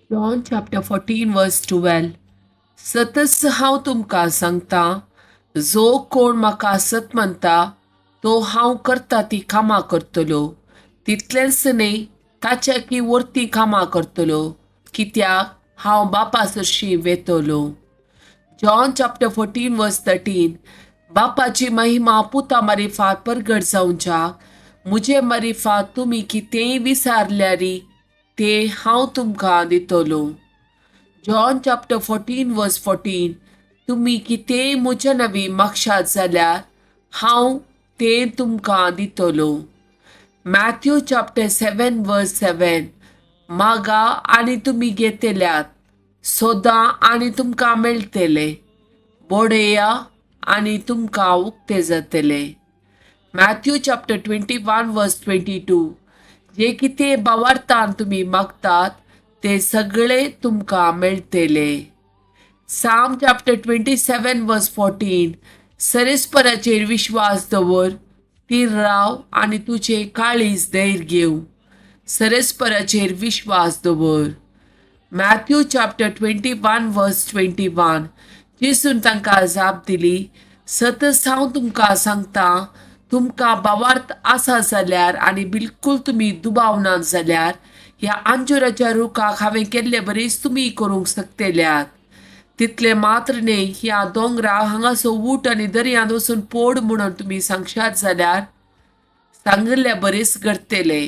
John chapter 14 verse 12. सतच हांव तुमकां सांगता, जो कोण म्हाका सत मानता तो हांव करता ती कामां करतलो, तितलेंच न्हय ताच्या की वर्ती कामां करतलो, कित्याक हांव बापा सरशीं वेतलो. John chapter 14 verse 13. बापाची महिमा पुता मारिफात परगट जावच्याक मुजे मारिफात तुमी कितेंय विचारल्यारी ते हांव तुमकां दितलो. John chapter 14 verse 14. तुमी कितेंय म्हज्या नवी मागशात जाल्यार हांव तें तुमकां दितलो. Matthew chapter 7 verse 7. मागा आनी तुमी घेतल्यात, सोदा आनी तुमकां मेळटले, बोडया आनी तुमकां उक्ते जातले. Matthew chapter 21 verse 22. जे कितें बावार्थान तुमी मागतात ते सगळे तुमकां मेळटले. Psalm chapter 27 verse 14. सरेस्पराचेर विश्वास दवर, तीर राव आनी तुजें काळीज धैर्य घेव. सरेस्पराचेर विश्वास दवर. Matthew chapter 21 verse 21. जेसून तांकां जाप दिली, सतच हांव तुमकां सांगता, तुमकां बावार्थ आसा जाल्यार आनी बिलकूल तुमी दुबावनात जाल्यार ह्या अंजुराच्या रुखाक हांवें केल्ले बरीच तुमी करूंक शकतल्यात. तितलें मात्र न्हय, ह्या दोंगरा हांगासो ऊट आनी दर्यांत वचून पोड म्हणून तुमी सांगशात जाल्यार सांगिल्ले बरीच घडटले.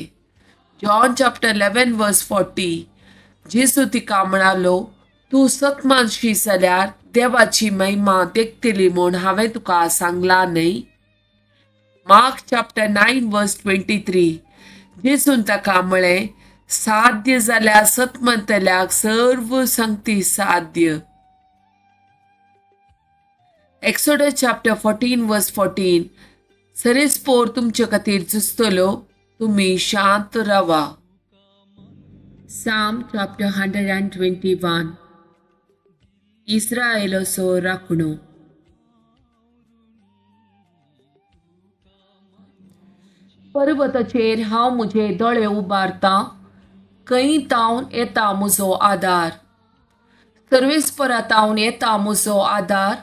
John chapter 11 verse 40. जेजू तिका म्हणालो, तूं सतमानशी जाल्यार देवाची महिमा देखतली म्हूण हांवें तुका सांगलां न्हय. Mark chapter 9 verse 23. जेजून ताका म्हळें, साध्य जाल्यार सत म्हणटल्याक सर्व संगती साध्य. Exodus chapter 14 verse 14. सरेस्पोर तुमचे खातीर झुजतलो, तुमी शांत रावा. Psalm chapter 121. इस्रायलाचो राखणो. पर्वताचेर हांव म्हजे दोळे उबारतां, खंय तावन येता म्हजो आदार? सर्वेस्परा तावन येता म्हजो आदार,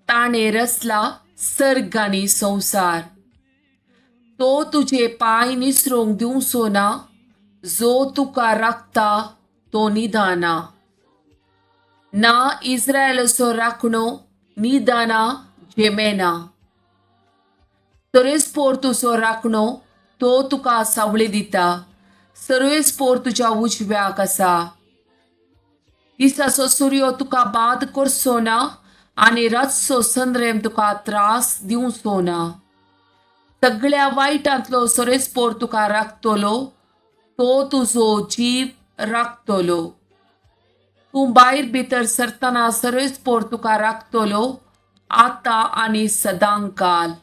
ताणें रचला सर्ग आनी संवसार. तो तुजे पांय निसरूंक दिवचो ना, जो तुका राखता तो निदाना ना. इस्रायलाचो राखणो निदाना जेमेना. सर्वेस्पोर तुजो राखणो, तो तुका सावळी दिता. सर्वेस्पोर तुज्या उजव्याक आसा. दिसाचो सुर्यो तुका बाद करचो ना आनी रातचो संद्रेम तुका त्रास दिवचो ना. सगळ्या वायटांतलो सर्वेस्पोर तुका राखतलो, तो तुजो जीव राखतलो. तूं भायर भितर सरतना सर्वेस्पोर तुका राखतलो, आतां आनी सदांकाल.